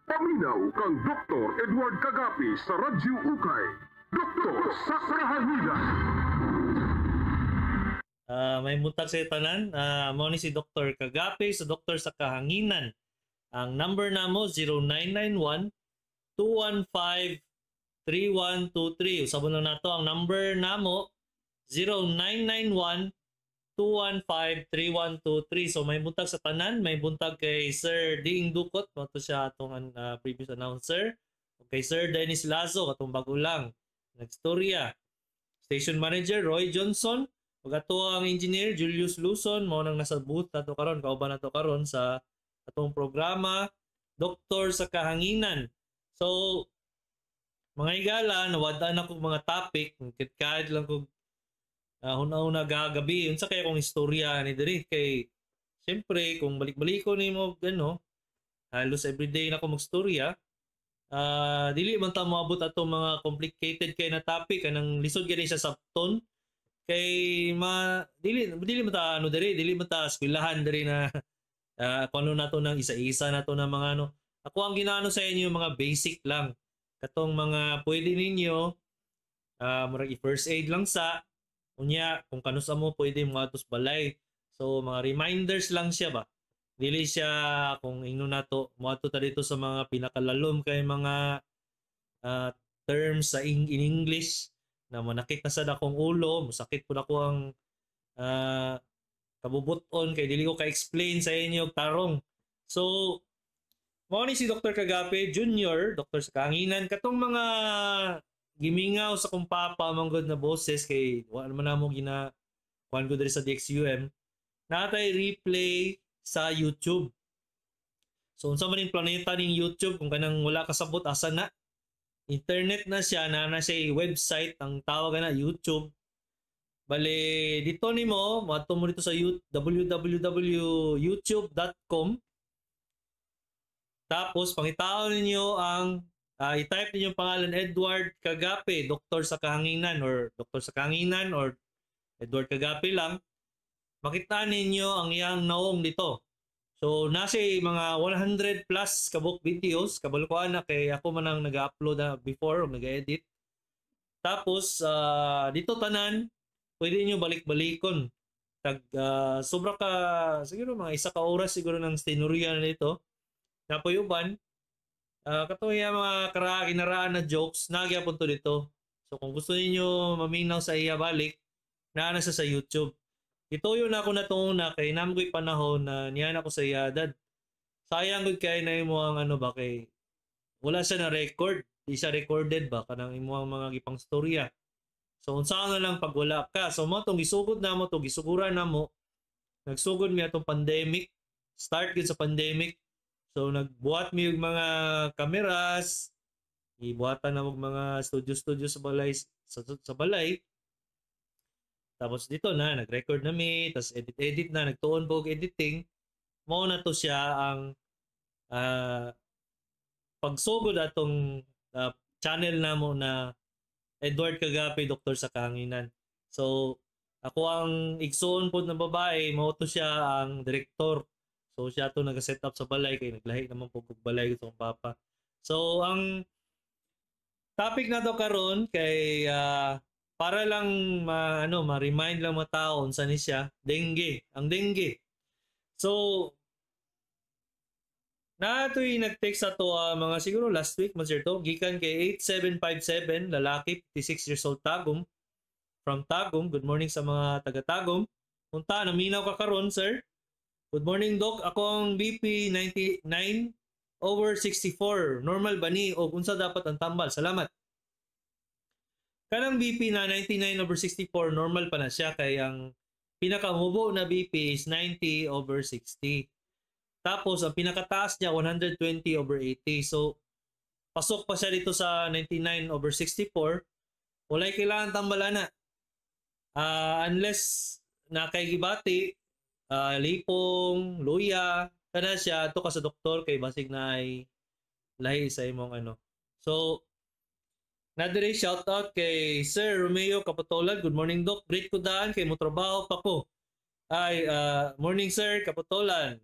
Paminaw kang Dr. Edward Kagapi sa Radyo Ukay. Doktor sa Kahanginan. May buntag sa tanan. Mao ni si Dr. Kagapi sa Doktor sa Kahanginan. Ang number namo, 0991 215 3123. Usabon lang nato ang number namo, 0991 215 3123. So may buntag sa tanan, may buntag kay Sir Ding Dukot, mao to siya atong previous announcer. Okay, Sir Dennis Lazo, katong bago lang nagstorya. Station Manager Roy Johnson, ug ato ang engineer Julius Luzon, mao nang nasa booth nato karon, kauban nato karon sa atong programa Doktor sa Kahanginan. So mga higala, nawad-an ako mga topic, kahit lang kog huna-huna gagabi unsa kay akong istorya ni diri, kay siyempre kung balik-baliko nimo ano, halos everyday na ako magstorya, dili man ta moabot atong mga complicated kay na topic, kanang lisod gani siya sabton kay ma dili dili man ta ano diri, dili man ta eskwelahan diri na kung ano nato nang isa-isa nato na mga ano. Ako ang ginaano sa inyo, yung mga basic lang, katong mga pwede ninyo murag i-first aid lang sa unya, kung kanusa mo pwede mo atos balay. So mga reminders lang siya ba, dili siya kung ingno nato moadto ta dito sa mga pinakalalom kay mga terms sa in English na manakit na sad akong ulo, musakit pud ako ang kabubuton kay dili ko ka-explain sa inyo tarong. So mao ni si Dr. Kagape Jr., Doktor sa Kahanginan, katong mga gimingaw sa kong papa manggod na boses kay wa naman namo gina kuan ko diri sa DXUM, natay replay sa YouTube. So unsa man ning planeta ning YouTube, kung kanang wala kasabot asa na, internet na siya na na siya website, ang tawag na YouTube. Bale dito nimo moadto mo dito sa www.youtube.com, tapos pangitaon ninyo ang i-type ninyo ang pangalan Edward Kagape, Doktor sa Kahanginan, or Doktor sa Kahanginan or Edward Kagape lang. Makita ninyo ang iyang naong dito. So nasa mga 100 plus kabuk videos, kabalo ko ana kay ako man ang nag-upload na before o nag-edit. Tapos dito tanan pwede niyo balik-balikon. Tag sobra ka siguro mga isa ka oras siguro ng stinurya na dito. Napoy uban katong iya mga kinaraan na jokes nagyapon to dito. So kung gusto niyo maminaw sa iya balik, naa na siya sa YouTube. Ituyo na ako na na kay namgoy panahon na niya na ako sa iya, "Dad, sayang gud kay na imo ang ano ba, kay wala siya na record, di siya recorded ba, kanang imo ang mga gipang storya. So unsa na lang pag wala ka?" So mo tong gisugod na mo to, gisuguran na mo. Nagsugod mi atong pandemic, start gyud sa pandemic. So nagbuhat mi og mga cameras, ibuhatan na og mga studio-studio sa balay sa balay. Tapos dito na nag-record na mi, tapos edit-edit na, nagtuon po og editing. Mao na to siya ang pagsugod atong channel namo na Edward Kagape, Doktor sa Kahanginan. So ako ang igsoon pod na babae, mao to siya ang direktor. So siya to nag-set up sa balay kay naglahi naman po og balay sa akong papa. So ang topic na to karon kay para lang ma ano, ma-remind lang mga tao unsa ni siya, dengue, ang dengue. So natoy nag-text sa to mga siguro last week man sir to, gikan kay 8757, lalaki, 56 years old, Tagum, from Tagum. Good morning sa mga taga Tagum. Unta naminaw ka karon, sir. "Good morning, doc. Ako ang BP 99 over 64. Normal ba ni o unsa dapat ang tambal? Salamat." Kanang BP na 99 over 64, normal pa na siya kay ang pinakamubo na BP is 90 over 60. Tapos, ang pinakataas niya, 120 over 80. So, pasok pa siya dito sa 99 over 64. Walay kailangan tambalan na. Unless na kay gibati, lipong, luya, kana siya, to ka sa doktor kay basig na ay lahi sa imong ano. So, nadire shout out kay Sir Romeo Kaputolan. "Good morning, doc. Greet ko daan kay mo trabaho pa ko." Ay, morning, Sir Kaputolan.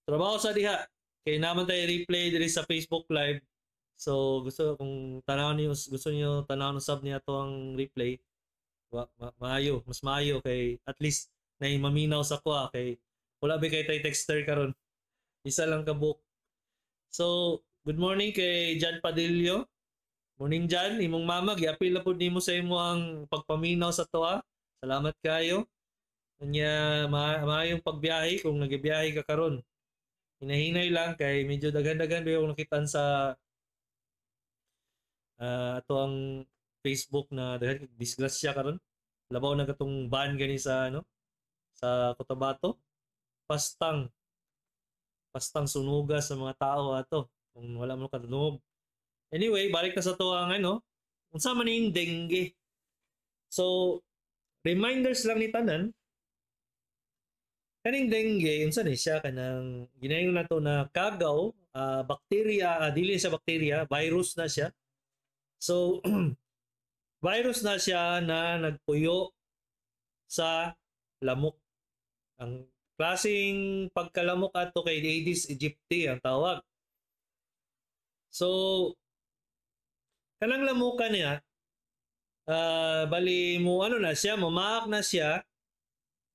Trabaho sa diha. Kay naman tayo replay diri sa Facebook Live. So gusto kung tanaw niyo, gusto niyo tanaw usab niya to ang replay. Maayo, mas maayo kay at least nay maminaw sa kuha kay wala ba kay tay texter karon. Isa lang ka book. So, good morning kay Jan Padillo. Morning, Jan, imong mama giapil na pud nimo sa imo ang pagpaminaw sa toa. Salamat kayo. Nya maayong pagbiyahe kung nagabiyahe ka karon. Hinahinay lang kay medyo daghan-daghan ba yung nakitaan sa ato ang Facebook na daghan disgrasya karon. Labaw na katong ban gani sa ano sa Cotabato. Pastang pastang sunuga sa mga tao ato kung wala mo kadungog. Anyway, balik na sa to ang ano, unsa man ning dengue. So, reminders lang ni tanan, kaning dengue, unsa ni siya? Kanang ginayon nato na kagaw, bakterya, dili sa bakterya, virus na siya. So virus na siya na nagpuyo sa lamok. Ang klaseng pagkalamok ato kay Aedes aegypti ang tawag. So kanang lamukan niya, bali mo ano na siya, mumaak na siya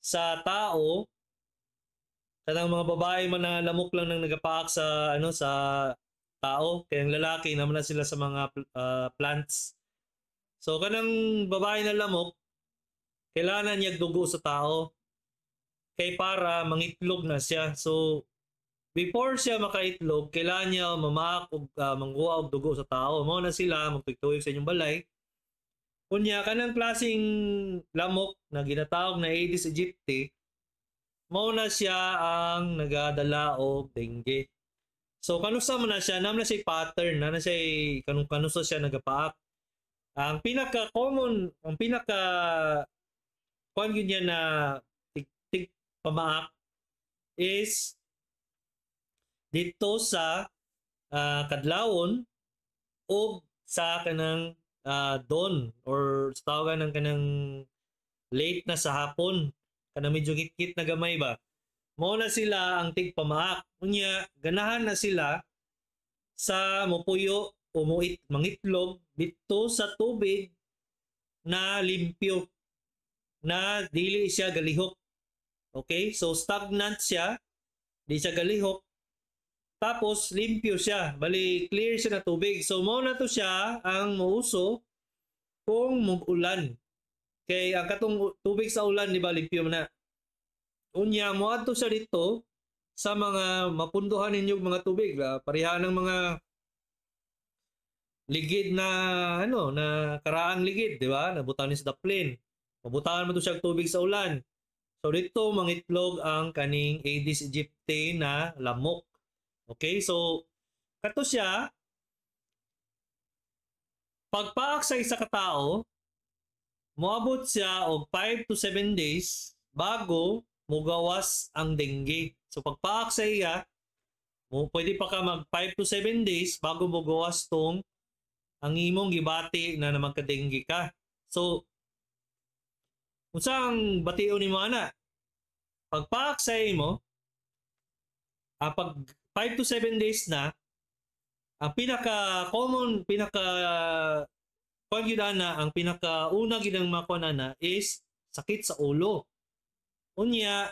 sa tao. Kanang mga babae man na lamok lang nang nagapaak sa ano sa tao, kay ang lalaki naman na sila sa mga plants. So kanang babae na lamok, kailangan niya dugo sa tao kay para mangitlog na siya. So before siya makaitlog, kailangan niya mamaak og mangkuha og dugo sa tao. Mao na sila magtuyok sa inyong balay. Unya, kanang klaseng lamok na ginatawag na Aedes aegypti, mao na siya ang nagadala og dengue. So kanusa man na siya, naman na siya pattern, na siya kanung kanusa siya nagapaak. Ang pinaka common, ang pinaka kuan yun niya na tig, tig pamaak is dito sa kadlawon o sa kanang dawn or sa tawagan ng kanang late na sa hapon, kanang medyo git-git na gamay ba. Mao na sila ang tigpamaak. Unya, ganahan na sila sa mopuyo o muit mangitlog dito sa tubig na limpyo na dili siya galihok. Okay? So stagnant siya, di siya galihok. Tapos limpyo siya, bali clear siya na tubig. So mao na to siya ang muuso kung mug-ulan. Kay ang katong tubig sa ulan, di ba, limpyo man na. Unya, moadto siya dito sa mga mapunduhan ninyong mga tubig, pareha ng mga ligid na ano na karaang ligid, di ba? Nabutan ni sa daplin. Mabutangan mo to siya tubig sa ulan. So dito mangitlog ang kaning Aedes aegypti na lamok. Okay, so kato siya pagpaak sa isa ka tao, moabot siya og 5 to 7 days bago mugawas ang dengue. So pagpaak sa iya, mo pwede pa ka mag 5 to 7 days bago mugawas tong ang imong gibati na magka-dengue ka. So unsa ang bation nimo ana? Pagpaak sa imo, pag 5 to 7 days na, ang pinaka common, pinaka kuan gyud ana, ang pinaka una gyud ang makuan ana is sakit sa ulo. Unya,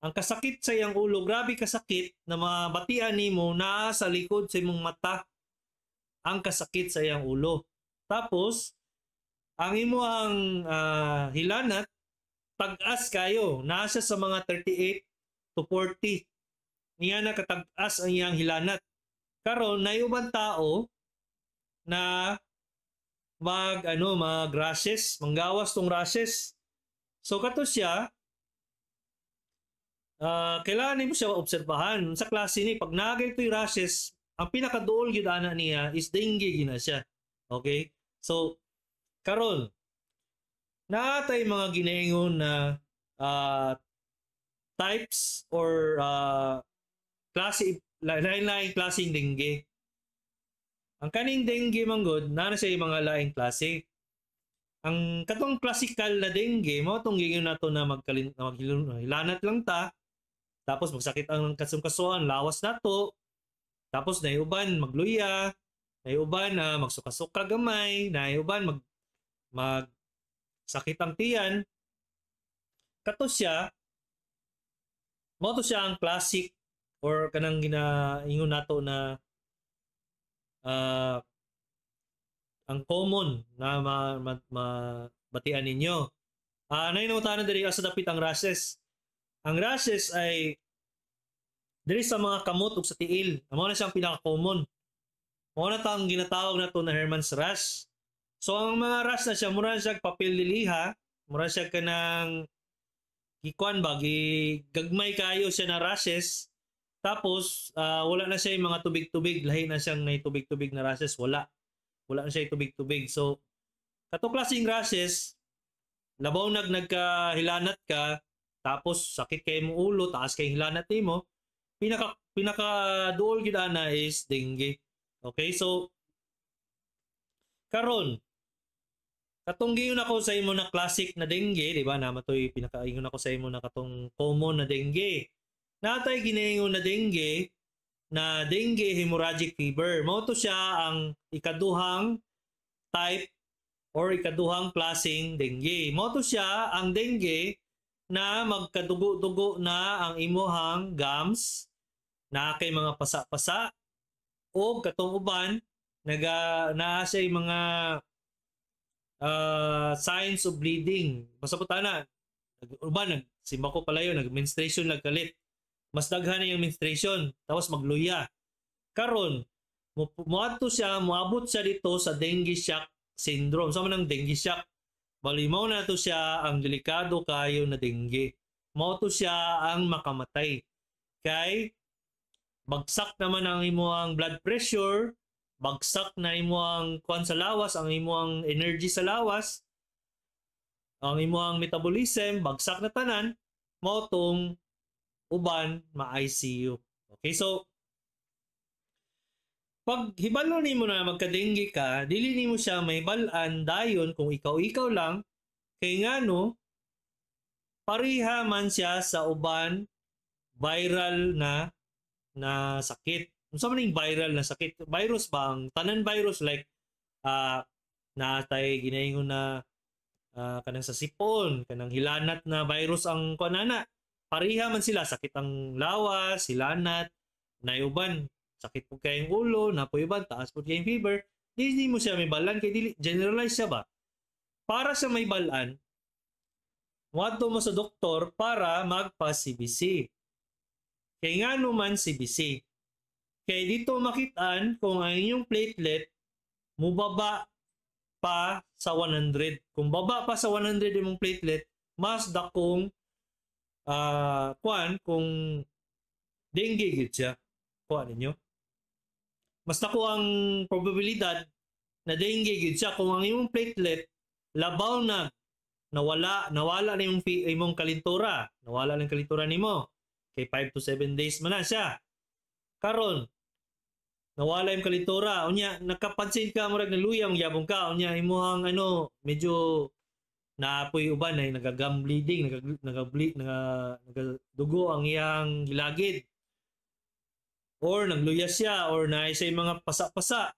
ang kasakit sa iyang ulo, grabe kasakit na mabatian nimo naa sa likod sa imong mata ang kasakit sa iyang ulo. Tapos, ang imo ang hilanat, tag-as kayo. Nasa sa mga 38 to 40. Niya na katag-as ang iyang hilanat. Karon na ubang tao na mag ano mag rashes, manggawas tong rashes. So kato siya, kailangan nimo siya obserbahan sa klase ni pag nagay to'y rashes, ang pinakaduol gyud ana niya is dengue gina siya. Okay? So karon naatay mga ginaingon na types or klase, lain-laing klaseng dengue. Ang kaning dengue manggod, naa na siya mga laing klase. Ang katong classical na dengue, mao tong giingon nato na magkalin maghilanat lang ta, tapos magsakit ang kasong-kasuan, lawas nato. Tapos naay uban magluya, naay uban na magsuka-suka gamay, naay uban mag mag sakit ang tiyan. Kato siya, mao to siya ang classic or kanang ginaingon nato na ang common na ma batian ninyo. Nay nangutana diri, asa dapit ang rashes? Ang rashes ay diri sa mga kamot ug sa tiil. Mao na siyang pinaka-common. Mao na tang ginatawag nato na Herman's rash. So ang mga rash na siya, mura siya papel liliha, mura siya kanang gikuan ba, gagmay kayo siya na rashes. Tapos wala na siya yung mga tubig-tubig, lahi na siyang nay tubig-tubig na rashes, wala. Wala na siya tubig-tubig. So kato klaseng rashes, labaw nagkahilanat ka, tapos sakit kay mo ulo, taas kay hilanat nimo, pinaka pinaka duol gyud ana is dengue. Okay, so karon katong giingon ako sa imo na classic na dengue, di ba? Na matoy pinakaingon ako sa imo na katong common na dengue. Natay ginaingon na dengue hemorrhagic fever. Mao to siya ang ikaduhang type or ikaduhang klaseng dengue. Mao to siya ang dengue na magkadugo-dugo na ang imuhang gums, na kay mga pasa-pasa o katong uban naga naa siya mga signs of bleeding. Basta po na uban nagsimba ko palayo, nag-menstruation nagkalit. Mas daghan na yung menstruation, tapos magluya. Karon, moadto siya, moabot siya dito sa dengue shock syndrome. Sa man ang dengue shock? Bali mao na to siya ang delikado kayo na dengue. Mao to siya ang makamatay. Kay bagsak naman ang imong blood pressure, bagsak na imong kuan sa lawas, ang imong energy sa lawas, ang imong metabolism, bagsak na tanan, mao tong uban ma-ICU. Okay, so pag hibalo nimo na magka-dengue ka, dili nimo siya mahibal-an dayon kung ikaw-ikaw lang, kay ngano pareha man siya sa uban viral na na sakit. Unsa man ning viral na sakit? Virus ba ang tanan virus, like natay ginaingon na kanang sa sipon, kanang hilanat na virus ang kuan ana. Pareha man sila, sakit ang lawas, hilanat, nayuban, sakit po kayong ulo, napoy uban, taas po kayong fever. Di mo siya mahibal-an kay dili generalize siya ba. Para sa mahibal-an, muadto mo sa doktor para magpa-CBC. Kay ngano man CBC? Kay dito makitaan kung ang inyong platelet mubaba pa sa 100. Kung baba pa sa 100 imong platelet, mas dakong kuan kung dengue gid siya. Kuan ninyo. Mas dako ang probabilidad na dengue gid siya kung ang imong platelet labaw na nawala nawala na yung imong kalintura, nawala ng kalintura nimo kay 5 to 7 days man na siya. Karon nawala yung kalintura, unya nakapansin ka murag naluyang gyapon ka, unya imuhang ano, medyo naapoy uban ay nagagam bleeding, naga-bleed, nagadugo ang iyang gilagid or nagluya siya or naay sa mga pasa-pasa.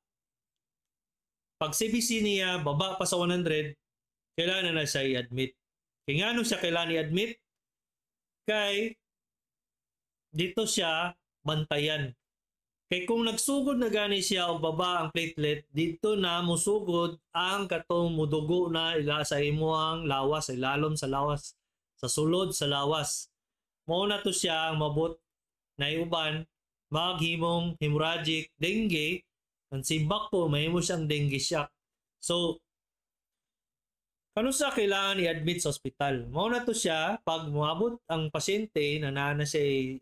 Pag CBC niya baba pa sa 100, kailangan na siya i-admit. Kay ngano siya kailangan i-admit? Kay dito siya bantayan. Kay kung nagsugod na gani siya og baba ang platelet, dito na musugod ang katong mudugo na ila sa imuhang lawas, sa ilalom sa lawas, sa sulod sa lawas. Mao na to siya ang mabot na uban maghimong hemorrhagic dengue. Ang simbak po, mahimo siyang dengue shock. So, kanusa kailangan i-admit sa ospital? Mao na to siya pag moabot ang pasyente na naa na siya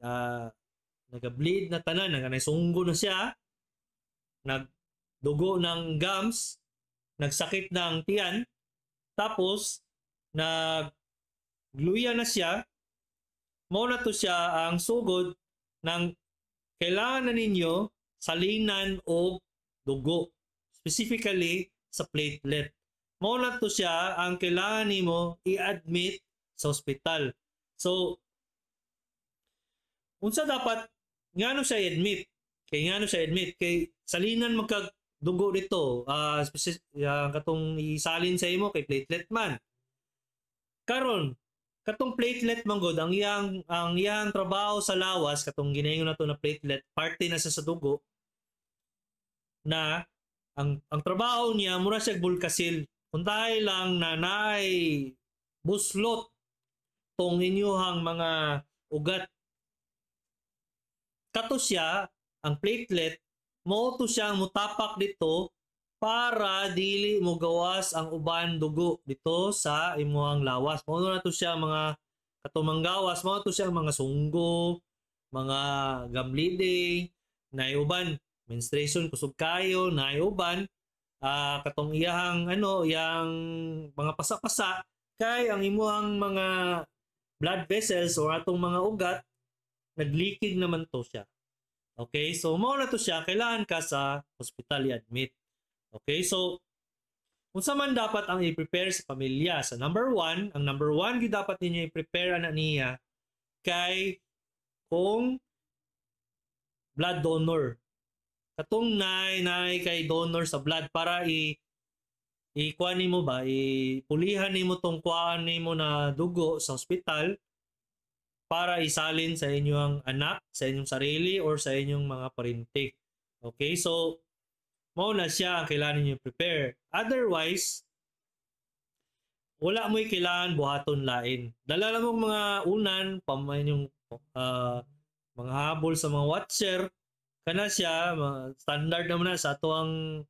naga-bleed na tanan, nagsunggo na siya, nagdugo ng gums, nagsakit ng tiyan, tapos nagluya na siya, mao na to siya ang sugod ng kailangan na ninyo salinan og dugo, specifically sa platelet. Mao na to siya ang kailangan nimo i-admit sa ospital. So, unsa dapat, ngano siya i-admit? Kay ngano siya admit? Kay salinan magkag dugo dito, katong isalin sa imo kay platelet man. Karon, katong platelet man gud, ang iyang trabaho sa lawas, katong ginaingon nato na platelet, parte na siya sa dugo na ang trabaho niya mura siya bulkasil. Kuntahay lang na naay buslot tong inyuhang mga ugat. Kato siya, ang platelet, mao to siyang mutapak dito para dili mo gawas ang uban dugo dito sa imuhang lawas. Mao na to siya mga katumanggawas, mao to siya ang mga sunggo, mga gum bleeding, naay uban menstruation kusog kayo, naay uban katong iyahang ano, iyang mga pasa-pasa kay ang imuhang mga blood vessels or atong mga ugat naglikid naman to siya. Okay, so mao na to siya, kailangan ka sa hospital i-admit. Okay, so unsa man dapat ang i-prepare sa pamilya? Sa number one, ang number one gyud dapat ninyo i-prepare ana niya kay kung blood donor. Katong nay kay donor sa blood para i ikuan nimo ba, ipulihan nimo tong kuan nimo na dugo sa ospital para isalin sa inyong anak, sa inyong sarili or sa inyong mga parente. Okay, so mao na siya ang kailangan ninyo prepare. Otherwise, wala mo'y kailangan buhaton lain. Dala lang mong mga unan, pamay yung mga habol sa mga watcher, kana siya, mga standard naman na sa ato ang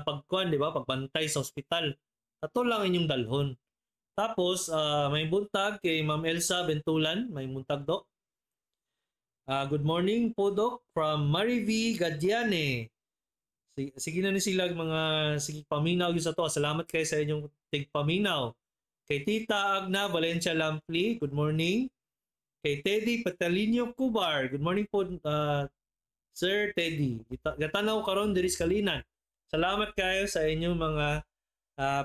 pagkuan, di ba? Pagbantay sa ospital. Ato lang inyong dalhon. Tapos, may buntag kay Ma'am Elsa Bentulan. May buntag, Dok. Good morning po, Dok, from Marivi Gadiane. Sige na ni sila mga sige paminaw yun sa to. Salamat kayo sa inyong tigpaminaw. Kay Tita Agna Valencia Lampli, good morning. Kay Teddy Patalino Kubar, good morning po, Sir Teddy. Gatanaw karon diri sa Kalinan. Salamat kayo sa inyong mga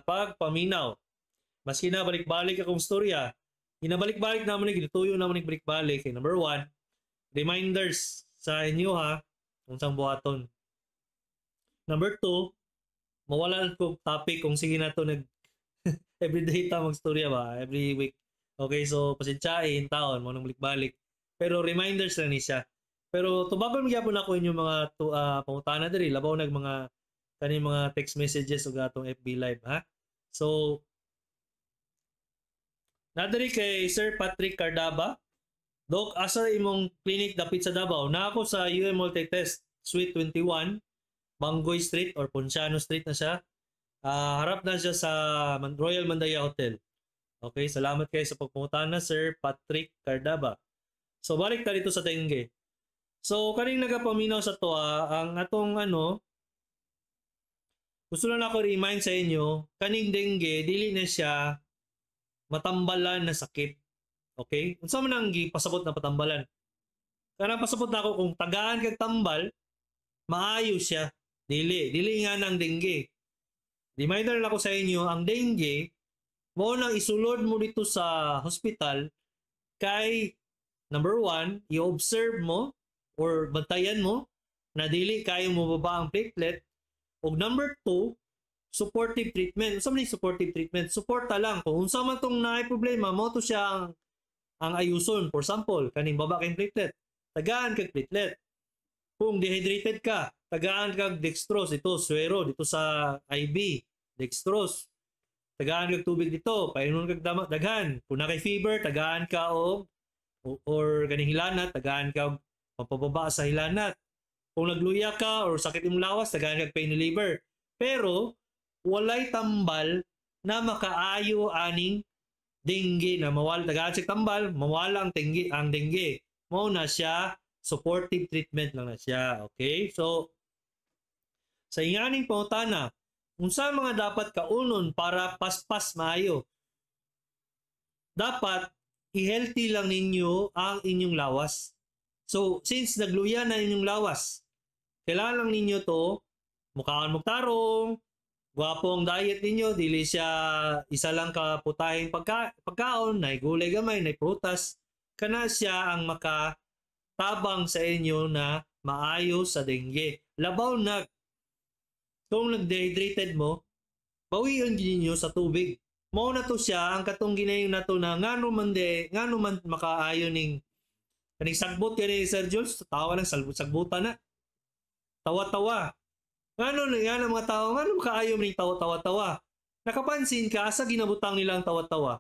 pagpaminaw. Maski na balik-balik akong storya, ginabalik-balik naman ni, ginatuyo naman ni balik-balik. Kay number one, reminders sa inyo ha, kung sang buhaton. Number two, mawala ko topic kung sige na to nag everyday ta magstorya ba, every week. Okay, so pasensyahin taon mo nang balik-balik. Pero reminders lang ni siya. Pero tubagon gyapon ako inyong mga pangutana diri, labaw nag mga kaning mga text messages ug atong FB live ha. So nadiri kay Sir Patrick Cardaba. Dok, asa imong clinic dapit sa Davao? Na ako sa UM Multitest Suite 21, Bangoy Street or Ponciano Street na siya. Harap na siya sa Royal Mandaya Hotel. Okay, salamat kayo sa pagpungutana, Sir Patrick Cardaba. So balik ta dito sa dengue. So kaning nagapaminaw sa toa, ang atong ano, gusto lang ako remind sa inyo, kaning dengue dili na siya matambalan na sakit. Okay? Unsa man ang gipasabot na patambalan? Kanang pasabot na ako kung tagaan kag tambal, maayo siya. Dili, dili nga nang dengue. Reminder lang ako sa inyo, ang dengue, mo nang isulod mo dito sa hospital kay number one, i-observe mo or bantayan mo na dili kayo mo baba ang platelet. Og number two, supportive treatment. Unsa man supportive treatment? Suporta lang. Kung unsa man tong naay problema, mo to siya ang ayuson. For example, kaning baba kay platelet, tagaan kag platelet. Kung dehydrated ka, tagaan kag dextrose dito, suero dito sa IV, dextrose. Tagaan kag tubig dito, painon kag daghan. Kung na kay fever, tagaan ka og or kaning hilanat, tagaan ka og pampababa sa hilanat. Kung nagluya ka or sakit imong lawas, tagaan kag pain reliever. Pero walay tambal na makaayo aning dengue na mawala, tagaan siya tambal, mawala ang dengue. Mao na siya, supportive treatment lang na siya. Okay? So sa inganing pangutana, unsa mga dapat kaunon para paspas maayo? Dapat i-healthy lang ninyo ang inyong lawas. So, since nagluya na inyong lawas, kailangan lang ninyo to mukaon mong tarong, gwapo ang diet ninyo, dili siya isa lang ka putahing pagkaon, nay gulay gamay, nay prutas, kana siya ang makatabang sa inyo na maayo sa dengue. Labaw na kung nag-dehydrated mo, bawion ninyo sa tubig. Mao na to siya ang katong ginayon nato na ngano man de, ngano man makaayo ning kaning sagbot kani Sir Jules, tawa lang salbot sagbutan na. Tawa-tawa. Ngano na nga mga tao, ngano makaayo ning tawa-tawa-tawa? Nakapansin ka asa ginabutang nilang tawa-tawa?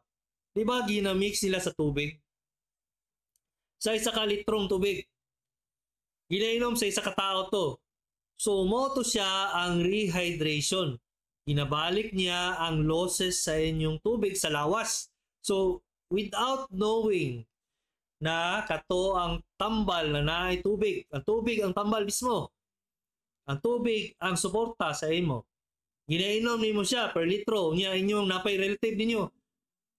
Di ba ginamix nila sa tubig? Sa isa ka litrong tubig. Ginainom sa isa ka tao to. So mo to siya ang rehydration. Ginabalik niya ang losses sa inyong tubig sa lawas. So without knowing na kato ang tambal na naay tubig. Ang tubig ang tambal mismo. Ang tubig ang suporta sa imo. Ginainom nimo siya per litro niya inyong napay relative ninyo.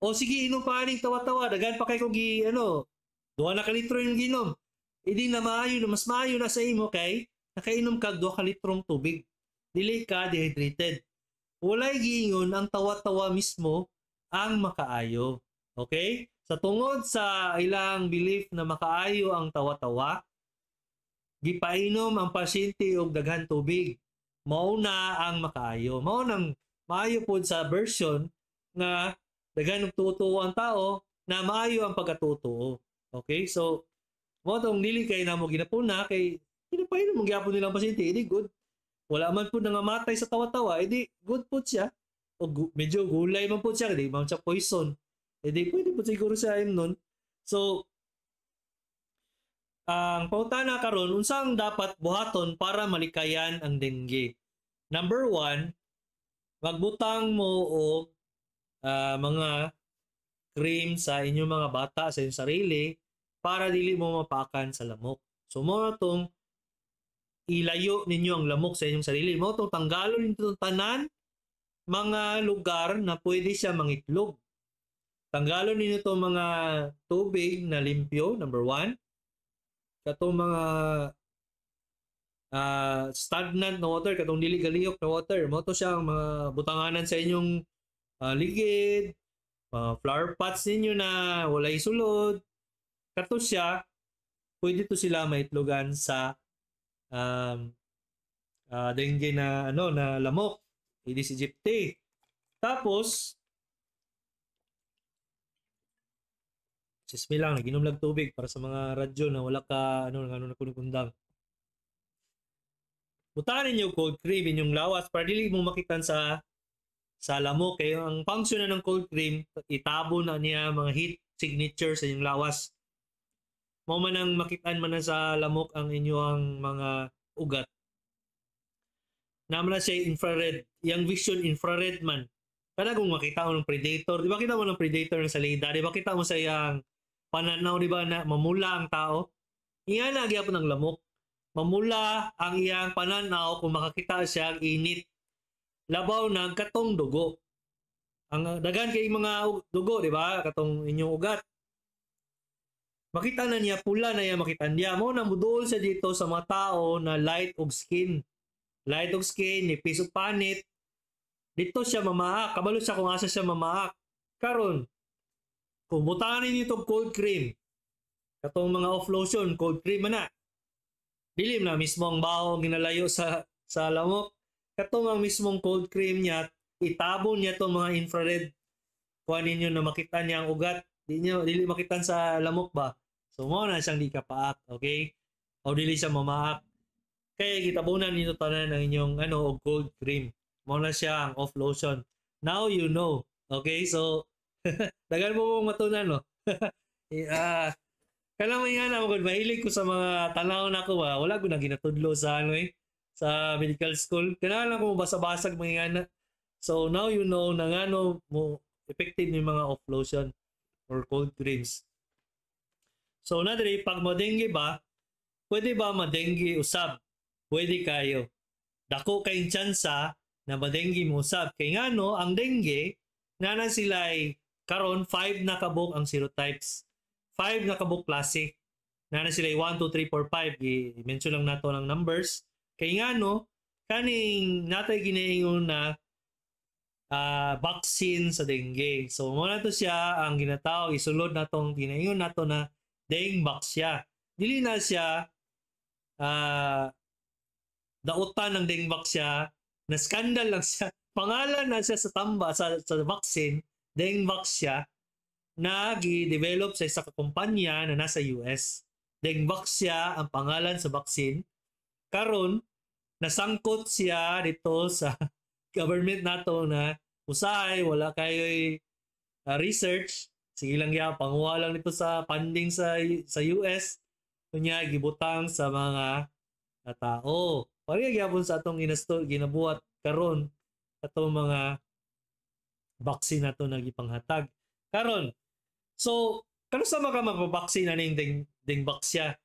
O sige, inom pa aning tawa-tawa, daghan pa kay kog gi ano, 2 na ka litro yung ginom. Idi na maayo na mas maayo na sa imo kay nakainom kag 2 ka litrong tubig. Dili ka dehydrated. Walay giingon ang tawa-tawa mismo ang makaayo. Okay? Sa tungod sa ilang belief na makaayo ang tawa-tawa, gipainom ang pasyente og daghan tubig. Mao na ang makaayo. Mao nang maayo pod sa version nga daghan og tuo ang tao na maayo ang pagkatutuo. Okay? So mao tong dili kay namo ginapuna kay ginapainom mo gyapon nilang pasyente, edi good. Wala man pud nangamatay sa tawa-tawa, edi good pud siya. O medyo gulay man pud siya, di man siya poison. Edi pwede pud siguro siya nun. So ang pautana karon, unsang dapat buhaton para malikayan ang dengue? Number 1, magbutang mo og mga cream sa inyong mga bata, sa inyong sarili, para dili mo mapakan sa lamok. So mo na tong ilayo ninyo ang lamok sa inyong sarili. Mo tong tanggalon ninyo tanan mga lugar na pwede siya mangitlog. Tanggalon ninyo tong mga tubig na limpyo, number 1. Katong mga stagnant na water, katong dili galihok na water. Mo to siya ang mga butanganan sa inyong ligid, mga flower pots ninyo na walay sulod. Kato siya, pwede to sila maitlogan sa dengue na ano na lamok, Aedes aegypti. Tapos sismi lang, naginom lang tubig para sa mga radyo na wala ka ano ano na kunong. Butangan ninyo cold cream inyong lawas para dili mo makitan sa lamok. Kay ang function na ng cold cream, itabo na niya mga heat signature sa inyong lawas. Mao man ang makitaan man na sa lamok ang inyong mga ugat. Naman na siya infrared, yang vision infrared man. Kada kung makita mo ng predator, di ba kita mo ng predator sa salida, di ba kita mo sa iyang pananaw, di ba na mamula ang tao? Iya na gyapon ang lamok. Mamula ang iyang pananaw kung makakita siya ang init. Labaw ng katong dugo. Ang daghan kay mga dugo, di ba? Katong inyong ugat. Makita na niya, pula na niya makita niya. Mo nang muduol siya dito sa mga tao na light og skin. Light og skin, nipis og panit. Dito siya mamaak. Kabalo siya kung asa siya mamaak. Karon, kung butangan ninyo itong cold cream, katong mga off lotion, cold cream man na. Dili na mismo ang baho ginalayo sa lamok. Katong ang mismong cold cream niya, itabon niya itong mga infrared. Kuha ninyo na makita niya ang ugat. Di niyo, dili makitan sa lamok ba? So mo na siyang di ka paak, okay? O dili siya mamaak. Kaya gitabunan ninyo tanan ang inyong ano og cold cream. Mo na siya ang off lotion. Now you know. Okay? So daghan mo mong matunan, no? Kanang may nga na ako, mahilig ko sa mga tanaw na ako ba. Wala ko na ginatudlo sa ano sa medical school. Kailangan lang ko basa-basag mga nga. So now you know na ngano mo effective yung mga off lotion or cold creams. So na diri pag madengge ba, pwede ba madengge usab? Pwede kayo. Dako kay tsansa na madengge mo usab. Kay ngano ang dengue nga na sila ay karon 5 na kabuk ang serotypes. 5 na kabuk klase. Na na sila 1, 2, 3, 4, 5. I-mention lang nato ng numbers. Kay ngano kaning natay ginaingon na vaccine sa dengue. So mo na to siya ang ginatawag, isulod natong ginaingon nato na Dengvaxia. Dili na siya dautan ng Dengvaxia na scandal lang siya. Pangalan na siya sa tamba sa vaccine Dengvaxia na gi-develop sa isa ka kumpanya na nasa US. Dengvaxia ang pangalan sa vaccine. Karon nasangkot siya dito sa government nato na usahay wala kayo'y research, sige lang ya panguha lang nito sa funding sa US, kunya gibutang sa mga tao. Pareha gyapon sa atong inasto ginabuhat karon atong mga vaccine nato na gipanghatag. Karon, so kanusa man ka magpa-vaccine aning Dengvaxia?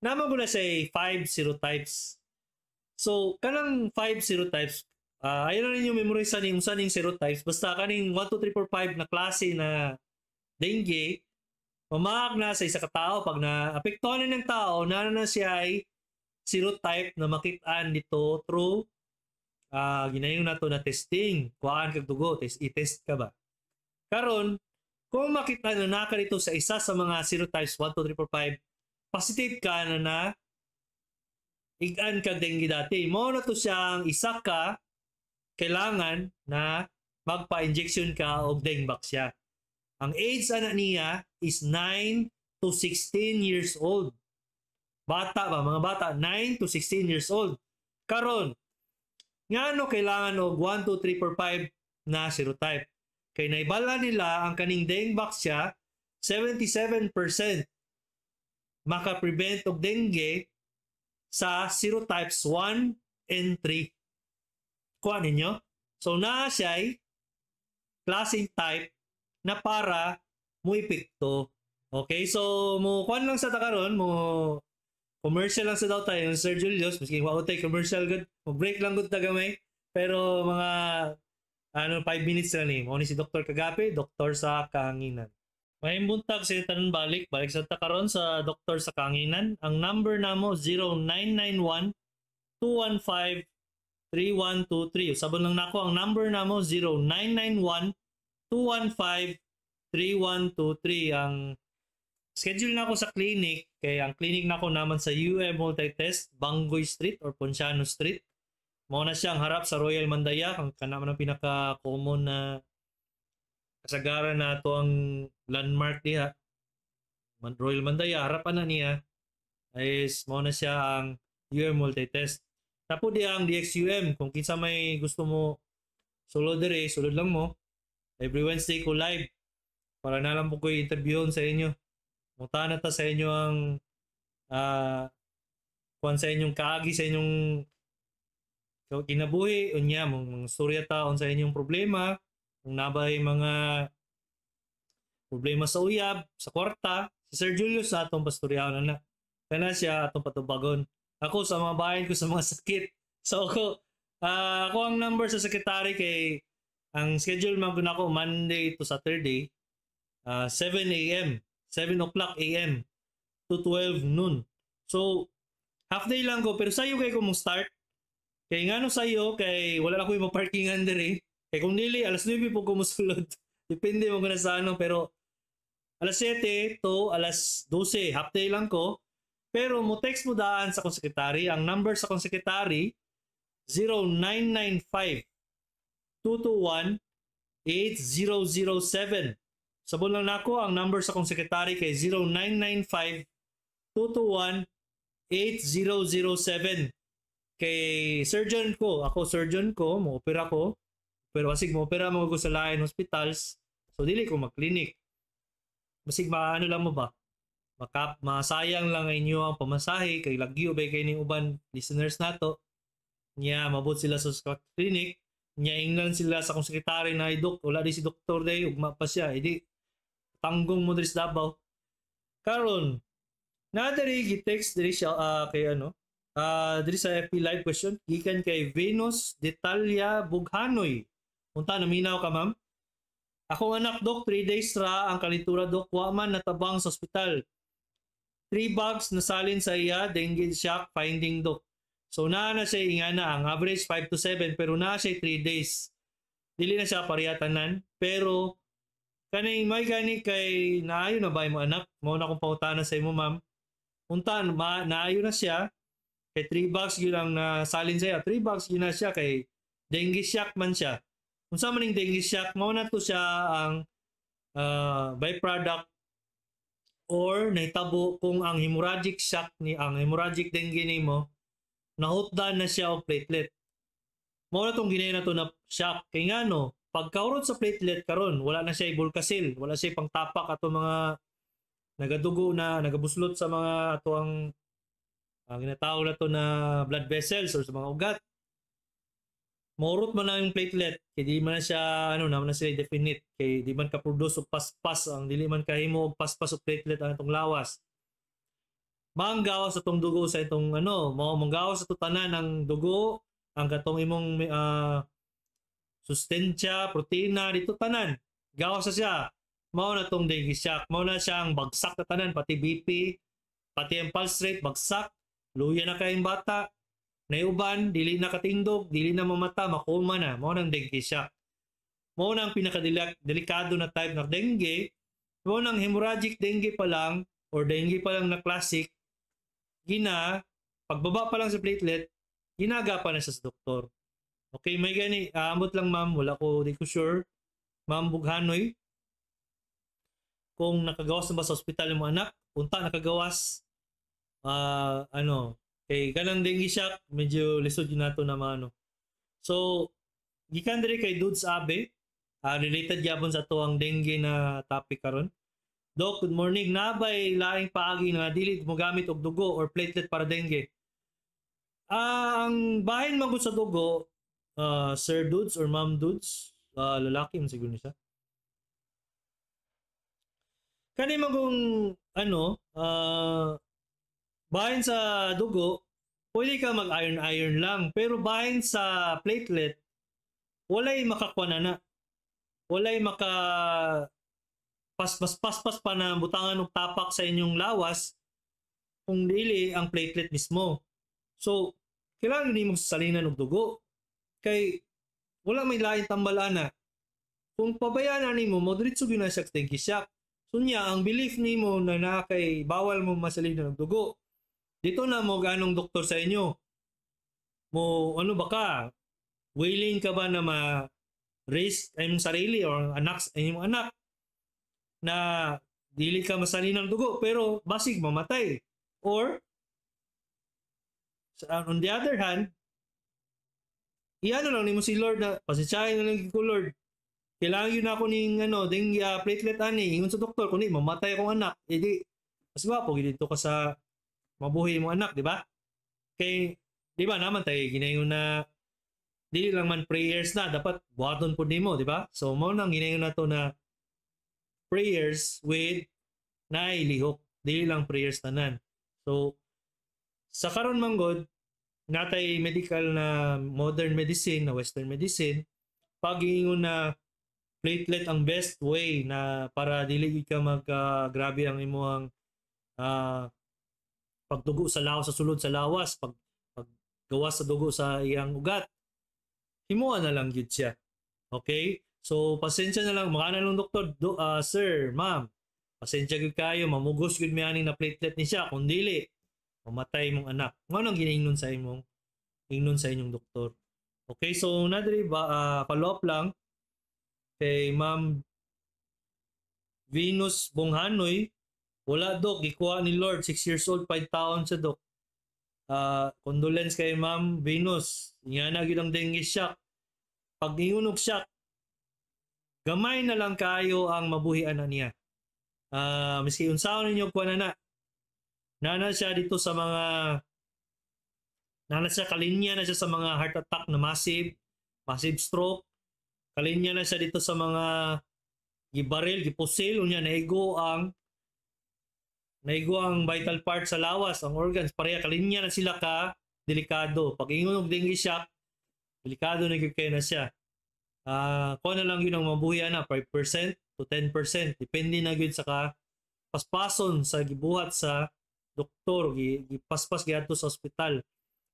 Naman ko na siya 5 serotypes. So kanang 5 serotypes, ayaw na ninyo memorize ning unsa ning serotypes, basta kaning 1 2 3 4 5 na klase na dengue mamaak na sa isa ka tao. Pag na apektuhan na ng tao na na siya ay serotype na makit-an dito through ginayon nato na testing, kuhaan kag dugo, test, i-test ka ba. Karon kung makita na naka dito sa isa sa mga serotypes 1 2 3 4 5, positive ka na na igan kag dengue dati, mo na to siyang isa ka kailangan na magpa-injection ka og Dengvaxia. Ang age ana niya is 9 to 16 years old. Bata ba, mga bata 9 to 16 years old. Karon, ngano kailangan og 1 2 3 4 5 na serotype? Kay naibala nila ang kaning Dengvaxia 77% maka-prevent og dengue sa serotypes 1 and 3. Kuha ninyo? So naa siya klaseng type na para mo epekto. Okay, so mo kuan lang sa ta karon, mo commercial lang sa daw tayo Sir Julius, maski wa tay commercial gud, mo break lang gud ta gamay. Pero mga ano 5 minutes lang ni. Mo ni si Dr. Kagape, doktor sa kahanginan. May buntag sa tanan, balik, balik sa ta karon sa Doktor sa Kahanginan. Ang number namo 0991 215 3123. Usabon lang nako ang number namo 0991 215 3123. Ang schedule na ako sa clinic kay ang clinic nako naman sa UM Multitest, Bangoy Street or Ponciano Street. Mao na siya ang harap sa Royal Mandaya, kang kana man ang pinaka-common na kasagaran na ato ang landmark diha. Royal Mandaya, harapan na niya is mao na siya ang UM Multitest. Tapo diha ang DXUM kung kinsa may gusto mo sulod diri, sulod lang mo. Every Wednesday ko live para na lang po ko interviewon sa inyo. Muta na ta sa inyo ang kuan sa inyong kaagi sa inyong kinabuhi, unya mong mga storya ta sa inyong problema, kung nabay mga problema sa uyab, sa kwarta, si Sir Julius sa atong pastoryaon na na. Kana siya atong patubagon. Ako sa mga bayan ko sa mga sakit. So ako, ako ang number sa secretary kay ang schedule man gud nako Monday to Saturday, 7 a.m. 7 o'clock a.m. to 12 noon. So half day lang ko pero sayo kay ko mo start. Kay ngano sayo kay wala na ko yung parkingan diri. Kay kung dili alas 9 po ko mosulod. Depende mo na sa ano pero alas 7 to alas 12 half day lang ko. Pero mo text mo daan sa akong secretary. Ang number sa akong secretary 0995 221 8007. Sabon lang nako ang number sa akong secretary kay 0995 221 8007. Kay surgeon ko, ako surgeon ko, mo opera ko. Pero basig mo opera mo ko sa lain hospitals, so dili ko mag-clinic. Basig maano lang mo ba? Makap masayang lang ang inyo ang pamasahe kay lagyo bay kay ning uban listeners nato. Nya mabot sila sa clinic, nya ingnan sila sa akong sekretary na, "Dok, wala di si doktor day, ugma pa siya." Edi tanggong mo diri sa Davao. Karon, na diri gi-text diri siya kay ano, diri sa FB live question gikan kay Venus Detalia Bughanoy. Unta naminaw ka, ma'am. "Akong anak, dok, 3 days ra ang kalintura, dok, wa man natabang sa ospital. 3 bags nasalin sa iya, dengue shock finding, dok." So naa na siya ingana ang average 5 to 7 pero naa siya 3 days. Dili na siya pareha tanan pero kaning may gani kay naayo na ba imo anak? Mao na akong pangutana sa imo, ma'am. Unta ma, naayo na siya. Kay 3 bags gyud ang nasalin siya. 3 bags gyud na siya kay dengue shock man siya. Unsa man ning dengue shock, mao na to siya ang byproduct or nahitabo kung ang hemorrhagic shock ni ang hemorrhagic dengue nimo nahutdan na siya og platelet. Mao na tong ginay na to na shock kay ngano pagkaurot sa platelet karon wala na siya ibulkasil, wala siya pangtapak ato mga nagadugo na nagabuslot sa mga ato ang ginatawag na to na blood vessels or sa mga ugat. Maurot man na yung platelet kay di man na siya ano na man na sila definite kay di man ka produce og paspas ang dili man kahimo og paspas og platelet ang atong lawas. Manggawas sa tong dugo sa itong ano, mao manggawas sa tanan ang dugo, ang katong imong sustensya, protina dito tanan. Gawas sa siya. Mao na tong dengue shock. Mao na siya ang bagsak na tanan pati BP, pati ang pulse rate bagsak. Luya na kayong bata. Nayuban, dili na katindog, dili na mamata, makoma na. Mao nang dengue shock. Mao na ang pinakadelikado na type ng dengue. Mao nang hemorrhagic dengue pa lang or dengue pa lang na classic, gina, pagbaba pa lang sa platelet, ginaga pa na siya sa doktor. Okay, may gani, ambot lang ma'am, wala ko, di ko sure. Ma'am Bughanoy, kung nakagawas na ba sa ospital yung mga anak, punta nakagawas, ano, kay kanang dengue shock, medyo lisod yun nato na maano. So, gikan diri kay Dudes Abe, related gyapon sa ato ang dengue na topic karon. Doc, good morning. Nabay laing paagi nga dili mo gamit og dugo or platelet para dengue? Ang bahin man sa dugo, Sir Dudes or Ma'am Dudes, lalaki man siguro siya. Kani man kung ano, bahin sa dugo, pwede ka mag-iron-iron lang. Pero bahin sa platelet, walay makakuha na na. Walay maka paspas-paspas pa na butangan og tapak sa inyong lawas kung dili ang platelet mismo. So, kailangan nimo salinan og dugo. Kay wala may lain tambal ana. Kung pabayaan na nimo, mo diretso gyud na siya sa dengue shock. So niya, ang belief nimo na naa kay bawal mo masalinan og dugo. Dito na mo ganong doktor sa inyo. Mo ano ba ka? Willing ka ba na ma-risk ang imong sarili or anak ang imong anak na dili ka masalinan ng dugo pero basig mamatay? Or on the other hand, iano lang nimo si Lord na pasensyahin na lang ko Lord. Kailangan yun ako ning ano, ding platelet ani, ingon sa doktor kundi mamatay akong anak. Edi mas gwapo gid dito ka sa mabuhi imong anak, di ba? Kay di ba naman tay ginayon na dili lang man prayers na dapat buhaton pud nimo, di ba? So mao nang ginayon nato na prayers with naay lihok, dili lang prayers tanan. So sa karon man gud natay medical na modern medicine na western medicine, pag ingon na platelet ang best way na para dili gyud ka mag grabe ang imong pagdugo sa lawas sa sulod sa lawas, pag paggawas sa dugo sa iyang ugat, himuha na lang gyud siya. Okay? So pasensya na lang mga lang doktor, sir, ma'am, pasensya gyud kayo, mamugos gyud mi ani na platelet ni siya kung dili mamatay imong anak. Ngano ang ginaingnon sa imong ingnon sa inyong doktor. Okay, so na diri ba follow up lang kay Ma'am Venus Bonghanoy. Wala dok, gikuha ni Lord, 6 years old, 5 taon siya dok. Condolence kay Ma'am Venus. Nga na gyud ang dengue shock. Pag ingon og shock, gamay na lang kayo ang mabuhi ana niya. Miski unsaon ninyo kuha na na. Nana siya dito sa mga nana siya kalinya na siya sa mga heart attack na massive, massive stroke. Kalinya na siya dito sa mga gibaril, gipusil, unya naigo ang vital part sa lawas, ang organs, pareha kalinya na sila ka delikado. Pag ingon og dengue shock, delikado na gyud kayo na siya. Kuha na lang yun ang mabuhi na 5% to 10%, depende na gyud sa ka paspason sa gibuhat sa doktor, gipaspas giadto sa ospital.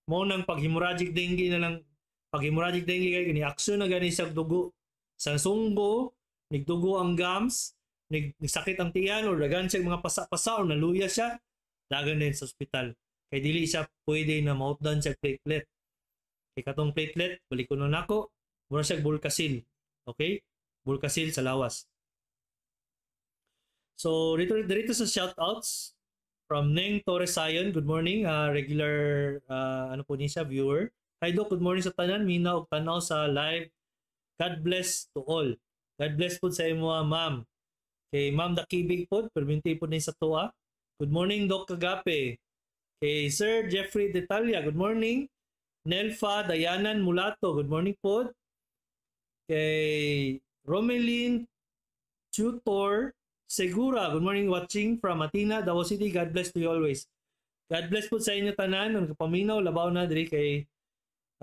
Mao nang pag hemorrhagic dengue na lang, pag hemorrhagic dengue kay ni aksyon na gani sa dugo sa sunggo, nigdugo ang gums, nagsakit ang tiyan or dagan siya mga pasa-pasa or naluya siya, dagan din sa ospital. Kay dili siya pwede na mautdan siya platelet. Kay katong platelet, balik ko na nako, mura siya bulkasil. Okay? Bulkasil sa lawas. So, dito sa shoutouts from Neng Torres Sayon, good morning, regular ano po niya siya, viewer. Hi Doc, good morning sa tanan, minaw og tanaw sa live. God bless to all. God bless po sa imo, ma'am. Kay Ma'am Dakibig po, perminti po din sa tuwa. Good morning, Doc Kagape. Kay Sir Jeffrey Detalia, good morning. Nelfa Dayanan Mulato, good morning po. Kay Romeline Tutor Segura, good morning, watching from Atina, Davao City. God bless to you always. God bless po sa inyo tanan, ang nagapaminaw, labaw na diri kay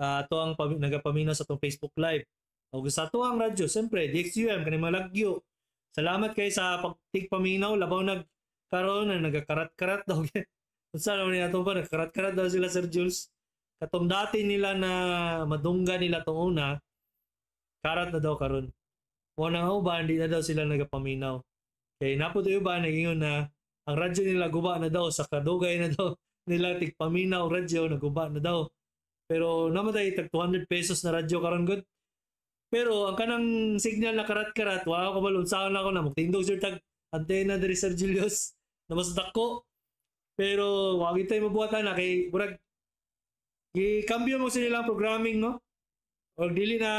ato ang nagapaminaw sa atong Facebook Live. O sa ato ang radyo, siyempre, DXUM, kaning mga lagyo. Salamat kay sa pagtigpaminaw, labaw nag karon na nagakarat-karat daw. Unsa naman ni atong pa nagkarat-karat daw sila, Sir Jules. Katong dati nila na madungga nila tong una, karat na daw karon. Mo nang uban, di na daw sila nagapaminaw. Kay napo tayo ba nagingon na ang radyo nila guba na daw sa kadugay na daw nila tigpaminaw, radyo naguba na daw. Pero naman tayo tag 200 pesos na radyo karon good. Pero ang kanang signal na karat-karat, wa ko kabalo unsaon na ako na magtindog sir tag antena diri, Sir Julius, na mas dako. Pero wa gid tayo mabuhatan na kay murag gi-cambio mo sila programming, no? Or dili na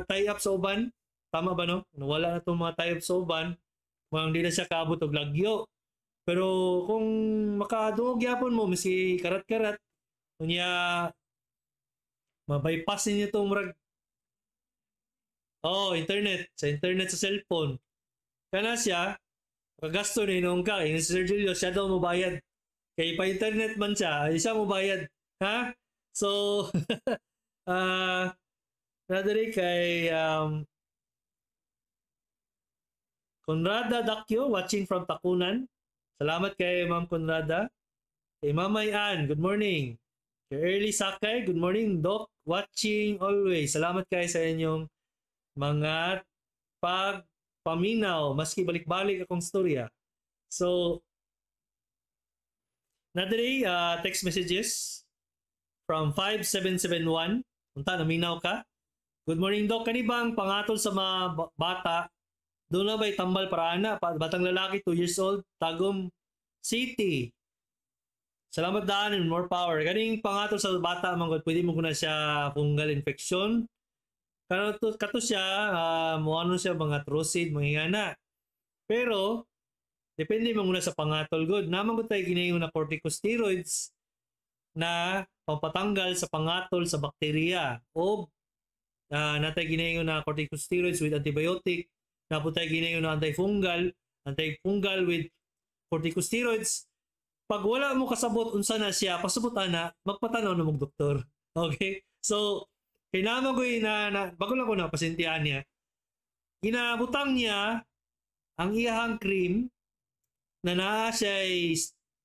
tie up sa uban. Tama ba, no? Wala na itong mga tie up sa uban. Mga hindi na siya kaabot og lagyo. Pero kung makadungog gyapon mo miski karat-karat, unya ma-bypass ninyo itong murag. Oh, internet. Sa internet sa cellphone. Kana siya, kagasto ni nung ka. Yung si Sir Julio, siya daw mobayad. Kay pa internet man siya, ay siya mobayad. Ha? So, nadiri kay Conrada Dakyo, watching from Tacunan. Salamat kay Ma'am Conrada. Kay Mamay Ann, good morning. Kay Early Sakay, good morning, Doc. Watching always. Salamat kay sa inyong mga pagpaminaw, maski balik-balik akong storya. So, nadiri text messages from 5771. Unta, naminaw ka. Good morning, Doc. Kani ba ang pangatol sa mga bata? Doon na ba'y tambal para ana? Batang lalaki, 2 years old, Tagum City. Salamat daan and more power. Kaning pangatol sa bata, man gud, pwede mo na siya fungal infection. Kato, kato siya, mo ano siya mga trosid, mga ingana. Pero, depende mo muna sa pangatol good. Naman gud tayo ginayon na corticosteroids na pampatanggal sa pangatol sa bakterya o natay ginayon na corticosteroids with antibiotic, naputay ginayon na antifungal, antifungal with corticosteroids. Pag wala mo kasabot unsa na siya, pasabot ana, magpatanaw na mong doktor. Okay? So, kailangan ko na bago lang ko na pasintian niya. Ginabutang niya ang iyahang cream na naa siya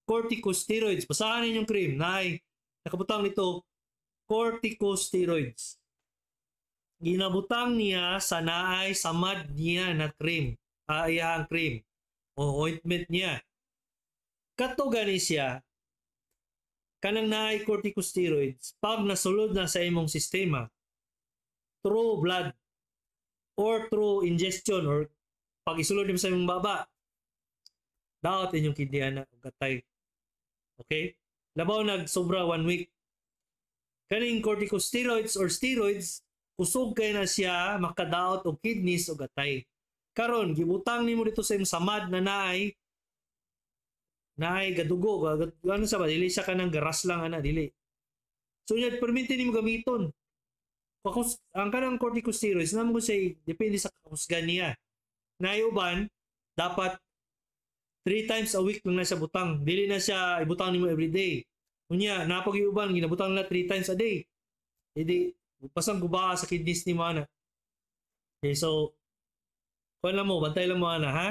corticosteroids. Basahan ninyong cream na ay nakabutang nito corticosteroids. Ginabutang niya sa naay samad niya na cream, iyahang cream o ointment niya. Kato gani siya, kanang naay corticosteroids, pag nasulod na sa imong sistema, through blood or through ingestion or pag isulod nimo sa imong baba, daot inyong kidney ana ug atay. Okay? Labaw nag sobra one week. Kaning corticosteroids or steroids, kusog kay na siya makadaot og kidneys ug atay. Karon gibutang nimo dito sa imong samad na naay naay gadugo, ano sa ba, dili siya kanang garas lang ana, dili. So nya perminti nimo gamiton. Kakus, ang kanang corticosteroids namo ko say depende sa kakusgan niya. Naay uban dapat 3 times a week lang na siya butang. Dili na siya ibutang nimo every day. Unya, napag uban ginabutang na 3 times a day. Hindi pasang guba sa kidneys nimo ana. Okay, so kuan lang mo, bantay lang mo ana ha.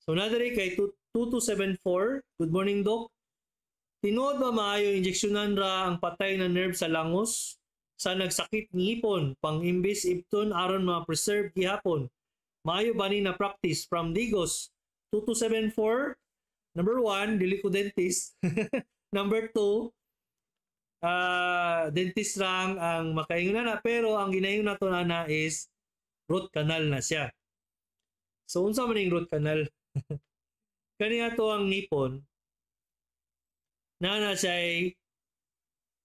So nadiri kay 2274, good morning, Doc. Tinuod ba maayo injeksyonan ra ang patay na nerve sa langos sa nagsakit ngipon pang imbis ibton aron ma-preserve gihapon? Maayo ba ni na practice? From Digos 2274. Number 1, dili ko dentist. Number 2, Dentist lang ang makaingon na, pero ang ginaingon nato na is root canal na siya. So unsa man ning root canal? Kani ato ang ngipon na siya ay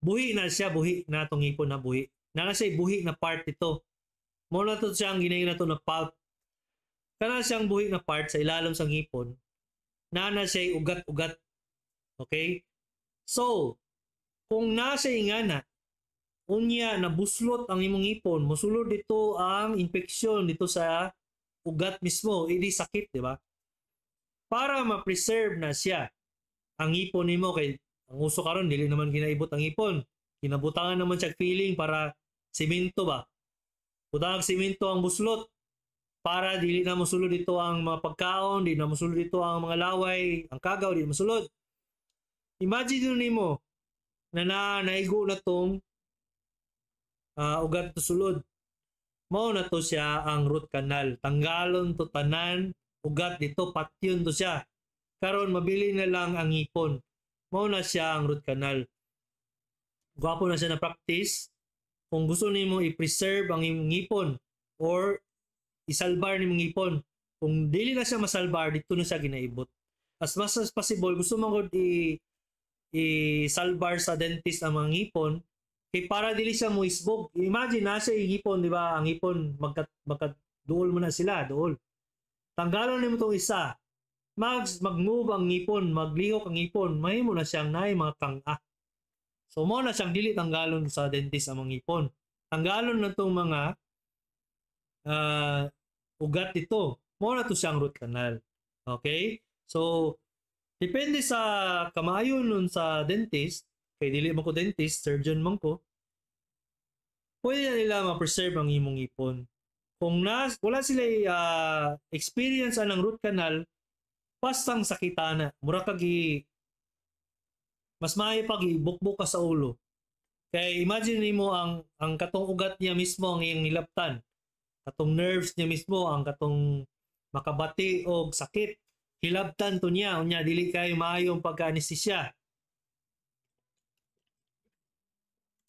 buhi na siya, buhi na atong ngipon na buhi. Na siya buhi na part ito. Mao na to siya ang ginaingon nato na pulp. Kana siyang buhi na part sa ilalom sa ngipon na siya ugat-ugat. Okay? So, kung nasa ingana, unya nabuslot ang imong ngipon, mosulod dito ang infeksyon dito sa ugat mismo, idi sakit, di ba? Para ma-preserve na siya ang ngipon nimo, kay ang uso karon dili naman ginaibot ang ngipon. Ginabutangan naman siya filling para simento ba. Butang simento ang buslot para dili na mosulod dito ang mga pagkaon, di na mosulod dito ang mga laway, ang kagaw di mosulod. Imagine nimo na naigo na tong ugat to sulod. Mao na to siya ang root canal. Tanggalon to tanan, ugat dito, patyon to siya. Karon mabili na lang ang ngipon. Mao na siya ang root canal. Gwapo na siya na practice. Kung gusto nimo i-preserve ang imong ngipon or isalbar nimong ngipon. Kung dili na siya masalbar, dito na siya ginaibot. As much as possible, gusto mo gud i-salbar sa dentist ang mga ngipon kay para dili siya moisbog. Imagine nasa yung ngipon, di ba? Ang ngipon magka duol mo na sila, duol. Tanggalon nimo tong isa. Mag-move ang ngipon, maglihok ang ngipon, mahimo na siyang naay mga kang-a. So mo na siyang dili tanggalon sa dentist ang mga ngipon. Tanggalon na tong mga ugat dito. Mo na to siyang root canal. Okay? So depende sa kamaayo nun sa dentist, kay dili man ko dentist, surgeon man ko, pwede na nila ma-preserve ang imong ngipon. Kung wala sila experience anang root canal, bastang sakita na. Mura kag mas maayo pag ibukbuk ka sa ulo. Kay imagine nimo ang katong ugat niya mismo ang iyang nilaptan. Katong nerves niya mismo ang katong makabati og sakit. Hilabtan to niya, unya dili kayo maayong pagka-anesthesia.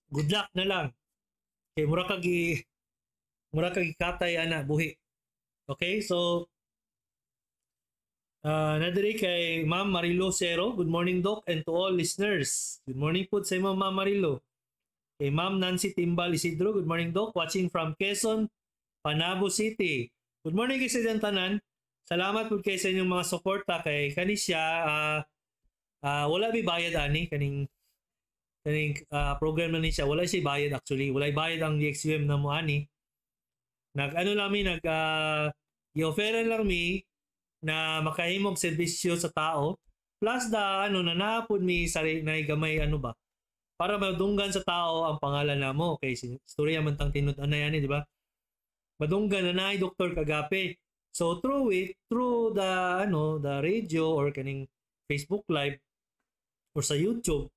Good luck na lang. Kay mura kag gikatay ana buhi. Okay, so nadiri kay Ma'am Marilo Cero. Good morning, Doc, and to all listeners. Good morning po sa imo, Ma'am Marilo. Kay Ma'am Nancy Timbal Isidro. Good morning, Doc. Watching from Quezon, Panabo City. Good morning kay sa tanan. Salamat po kay sa inyong mga suporta kay kani siya wala bi bayad ani kaning program na ni siya, wala siya bayad actually. Wala bayad ang DXUM na mo ani. Nag ano lang mi nag i-offeran lang mi na makahimog serbisyo sa tao plus the ano na naapod mi sari na gamay ano ba para madunggan sa tao ang pangalan namo kay istorya man tang tinud-anay ani, di ba? Madunggan na naay Dr. Kagape. So through it, through the ano, the radio or kaning Facebook Live or sa YouTube,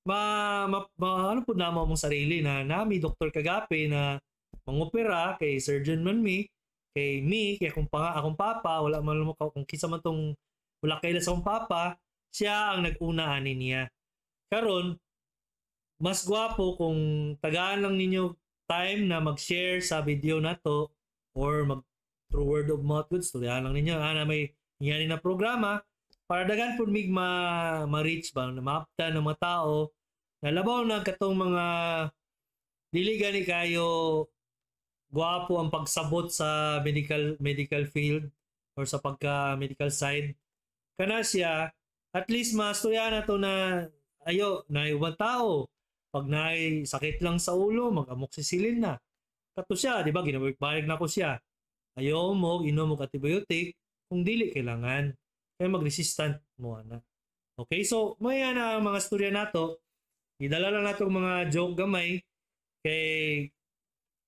ma, ma, ma ano po namo among sarili na nami Dr. Kagape na mangopera kay surgeon man mi, kay mi, kay akong papa, wala man mo kung kinsa man tong wala kaila sa akong papa, siya ang nag-una ani niya. Karon mas gwapo kung tagaan lang ninyo time na mag-share sa video nato or mag through word of mouth goods, storyahan lang ninyo ana may ngani na programa para daghan pud mig ma-reach ba, na maapta ng mga tao na labaw na katong mga dili gani kayo gwapo ang pagsabot sa medical field or sa pagka medical side. Kana siya at least mastoryahan na to na ayo na ibang tao pag naay sakit lang sa ulo mag-amoxicillin na kato siya, di ba? Ginabalik na ko siya. Ayaw mo inom og antibiotic kung dili kailangan kay mag-resistant mo ana. Okay, so maya na ang mga storya nato. Gidala lang nato ang mga joke gamay kay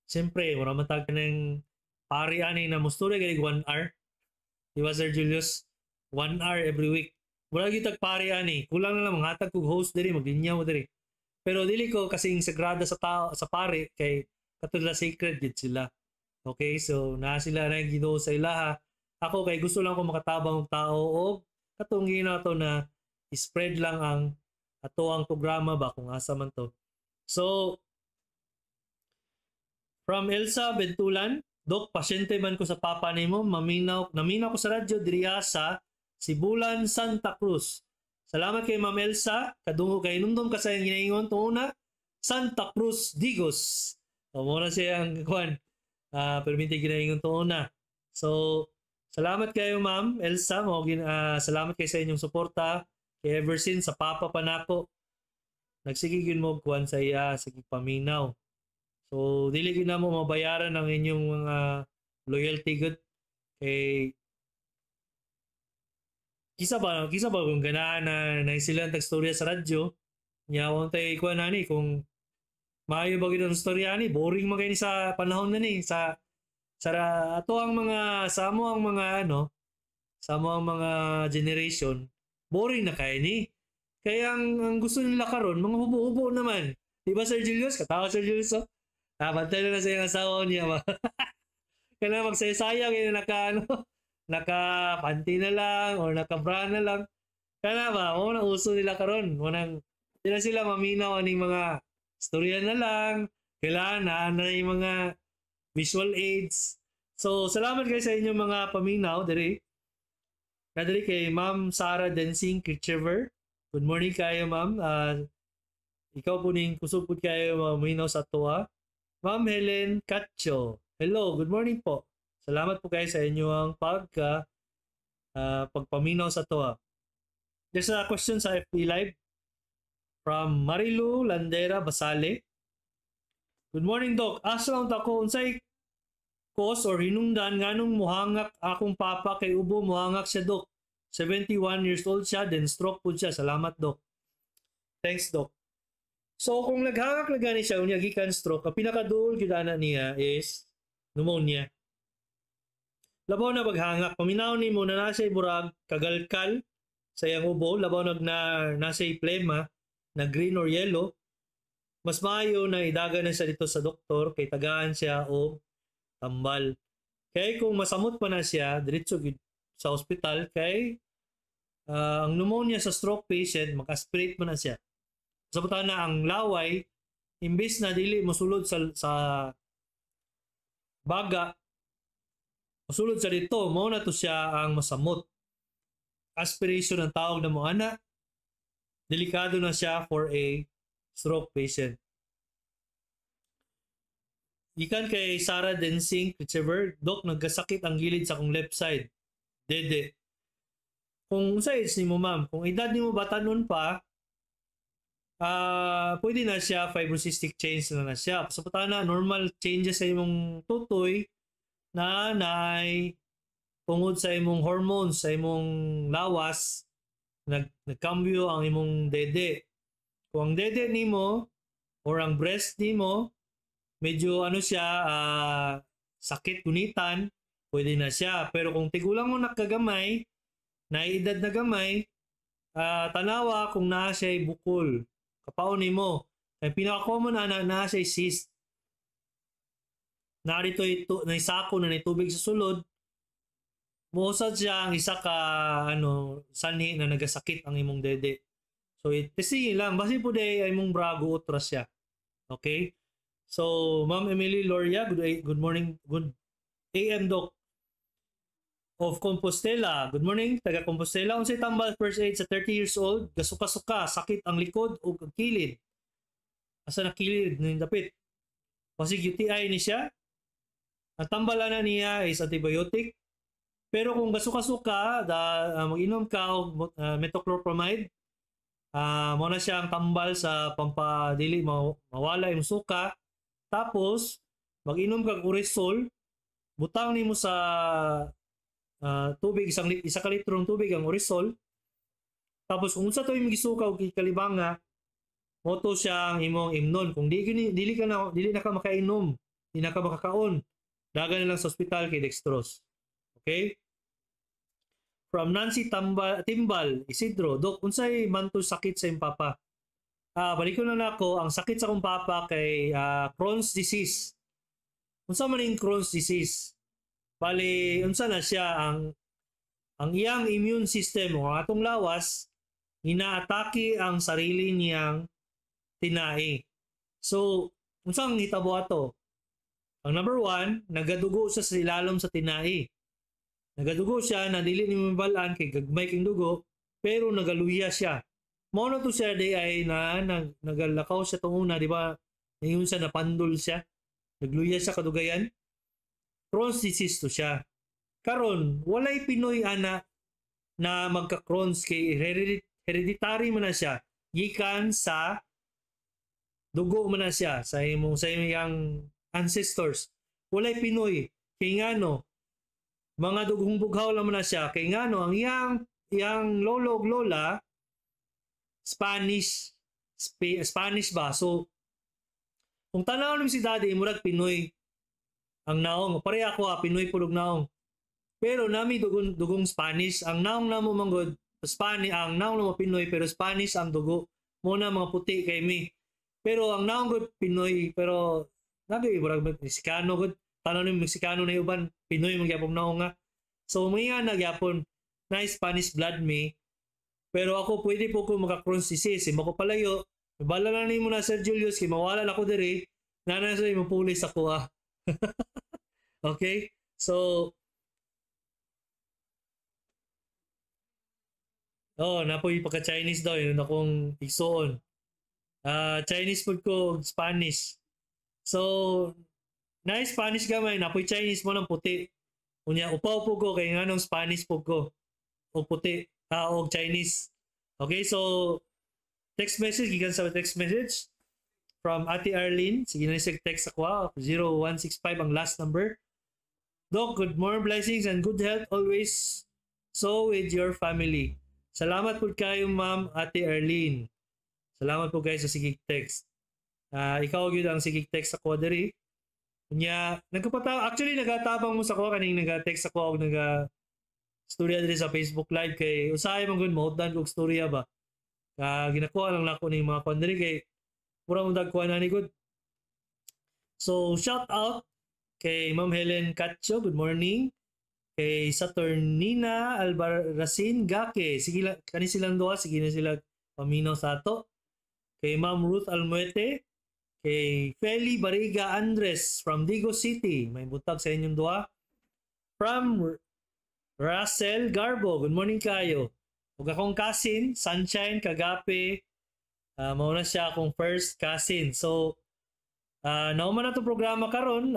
siyempre mura man tag ng pari ani na mustorya kay 1 hour. Di ba, Sir Julius? 1 hour every week. Wala gyud tag pari ani. Kulang na lang manghatag kog host diri, maglinya mo diri. Pero dili ko kasing sagrada sa tao sa pari kay katulad sacred gid sila. Okay, so na sila na Ginoo sa ilaha. Ako kay gusto lang ko makatabang og tao og katong ginato na spread lang ang Ato ang programa ba kung asa man to. So from Elsa Bentulan, "Dok, pasyente man ko sa papa nimo, maminaw, naminaw ko sa radyo diriya sa Sibulan, Santa Cruz." Salamat kay Ma'am Elsa, kadungo kay numdum ka sa iyang ginaingon tunguna Santa Cruz Digos. O mo na siya ang kuan. Perminti ginaingon tunguna. So, salamat kayo, Ma'am Elsa, mo salamat kay sa inyong suporta. Kay ever since sa papa pa nako nagsige gyud mo kuan sa iya, sige paminaw. So dili gyud namo mabayaran ang inyong mga loyalty gud kay kisa ba kung ganahan na na sila ang tagstorya sa radyo nya wa tay kuan ani kung maayo ba gyud ang storya ani. Boring man kay ni sa panahon na ni sa ato ang mga sa amo ang mga ano sa amo ang mga generation, boring na kay ni. Kaya ang gusto nila karon mga hubo-hubo naman, di ba, Sir Julius? Katawa, Sir Julius, oh. Ah, bantay na sa iyang asawa niya ba. Kaya magsaya-saya kayo naka ano, naka panty na lang or naka bra na lang. Kana ba, mo na uso nila karon. Mo nang sila sila maminaw aning mga storya na lang. Kailangan na na yung mga visual aids. So, salamat kayo sa inyong mga paminaw diri. Kadiri kay Ma'am Sara Densing Kitchever. Good morning kayo, ma'am. Ikaw po ning kusog pud kayo maminaw sa tuwa. Ma'am Helen Cacho. Hello, good morning po. Salamat po kayo sa inyong pagpaminaw sa tuwa. There's a question sa FB Live from Marilu Landera Basale. "Good morning, Doc. Asa lang ta ko unsay cause or hinungdan nganong muhangak akong papa kay ubo muhangak siya, Doc. 71 years old siya, then stroke po siya. Salamat, Doc." Thanks, Doc. So kung naghangak na gani siya unya gikan stroke, ang pinakaduol gyud ana niya is pneumonia. Labaw na paghangak, paminaw nimo na nasa murag kagalkal sa iyang ubo, labaw nag na nasa plema na green or yellow, mas maayo na idaga na siya dito sa doktor kay tagaan siya og tambal. Kay kung masamot pa na siya, diretso gyud sa ospital kay ang pneumonia sa stroke patient, mag-aspirate mo na siya. Sa na ang laway, imbes na dili mosulod sa baga, mosulod sa dito, mao na to siya ang masamot. Aspiration ang tawag na mo ana. Delikado na siya for a stroke patient. Gikan kay Sarah Densing Kitchever, "Doc, nagkasakit ang gilid sa akong left side. Dede." Kung sa age nimo, ma'am, kung edad nimo batanon pa, pwede na siya fibrocystic change na na siya. Sa na normal changes sa imong tutoy na naay tungod sa imong hormones, sa imong lawas, nagkambyo ang imong dede. Kung ang dede nimo or ang breast nimo medyo ano siya, sakit gunitan, pwede na siya. Pero kung tigulang mo nakagamay, na edad na gamay, tanawa kung naa siya bukol. Kapaon nimo. Kay pinaka-common ana naa siya cyst. Narito ito, na sako na tubig sa sulod, mousad siya ang isa ka ano sanhi na nagasakit ang imong dede. So testing lang basi po day ay imong bra guot ra siya. Okay? So Ma'am Emily Loria, good morning, good AM, Doc, of Compostela. "Good morning, taga Compostela. Unsay tambal first aid sa 30 years old, gasuka-suka, sakit ang likod ug ang kilid?" Asa na kilid ning dapit? Basig UTI ni siya. Ang tambal na niya is antibiotic. Pero kung gasuka-suka, mag-inom ka og metoclopramide, mo na siya ang tambal sa pampadili mawala yung suka. Tapos mag-inom kag Oresol, butang nimo sa tubig, isa ka litrong tubig ang Oresol. Tapos kung unsa to imong gisuka og kalibanga, mo to siya ang imong imnon. Kung di dili ka na dili na ka makainom, di na ka makakaon, dagan na lang sa ospital kay dextrose. Okay? From Nancy Tamba, Timbal, Isidro, "Dok, unsay man to sakit sa imong papa?" Balik ko na nako ang sakit sa akong papa kay Crohn's disease. Unsa man ning Crohn's disease? Bali, unsa na siya ang iyang immune system o atong lawas Inaatake ang sarili niyang tinai. So, unsang hitabo ato? Ang number one, nagadugo siya sa ilalom sa tinai. Nagadugo siya na dili ni mabalaan kay gagmay king dugo, pero nagaluya siya. Mao na to siya di ay na nagalakaw siya tong una, di ba? Ngayon siya napandol siya. Nagluya siya kadugayan. Crohn's disease to siya. Karon, walay Pinoy ana na magka-Crohn's kay hereditary man na siya. Gikan sa dugo man na siya sa imong ancestors. Walay Pinoy kay ngano mga dugong bughaw lang man na siya, kay ngano ang iyang lolo ug lola Spanish, Spanish ba. So kung tanaw si daddy, murag Pinoy ang naong. Pareha ako ha, Pinoy pulog naong, pero nami dugong dugong Spanish ang naong namo manggod. Spanish ang naong namo, Pinoy, pero Spanish ang dugo mo na, mga puti kay mi, pero ang naong gud Pinoy, pero nagi murag Mexicano gud. Tanaw ni Mexicano na uban, Pinoy man gyapon naong nga. So mga na gyapon na Spanish blood me, pero ako pwede po ko maka Crohn's disease. Mo ko palayo, bala na nimo na, Sir Julius, kay mawala na ko diri na na sa imo pulis ako ah. Okay? So oh, napoy pagka Chinese daw yun akong igsuon. Chinese food ko, Spanish. So, na Spanish gamay, napoy Chinese mo ng puti. Unya, upaw po ko kay nganong Spanish po ko. O puti, og Chinese. Okay, so text message gikan sa text message from Ate Arlene. Sige na siya text ako, 0165 ang last number. Doc, good more blessings and good health always, so with your family. Salamat po kayo, Ma'am Ate Arlene. Salamat po kayo sa sigig text. Ikaw gyud ang sigig text sa ko diri. Unya, nagkapata actually nagatabang mo sa ko kaning naga-text ako og naga storya diri sa Facebook Live kay usahay man gud mahutdan kog storya ba. Ginakuha lang nako ning mga kwan diri kay mura mo dagkuha na ni gud. So shout out kay Ma'am Helen Cacho, good morning. Kay Saturnina Albarracin Gake, sige lang, kani silang duha, sige na sila paminaw sa ato. Kay Ma'am Ruth Almuete, kay Feli Bariga Andres from Digo City, may butag sa inyong duha. From Russell Garbo, good morning kayo. Ug akong cousin, Sunshine Kagape, mao na siya akong first cousin. So, nauman na itong programa karon.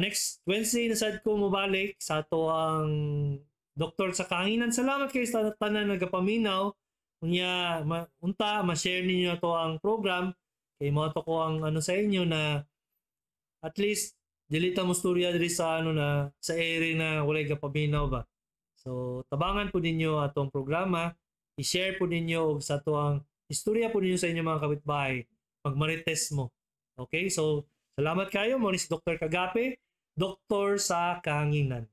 Next Wednesday na sad ko mobalik sa ato ang Doktor sa Kahanginan. Salamat kayo sa tanan nagapaminaw. Unya unta ma-share ninyo ato ang program kay mo to ko ang ano sa inyo na at least dili ta mo storya diri sa ano na sa area na walay gapaminaw ba. So tabangan po ninyo atong programa, i-share po ninyo og sa ato ang istorya po ninyo sa inyong mga kapitbahay, magmarites mo. Okay? So salamat kayo mo ni si Dr. Kagape, Doktor sa Kahanginan.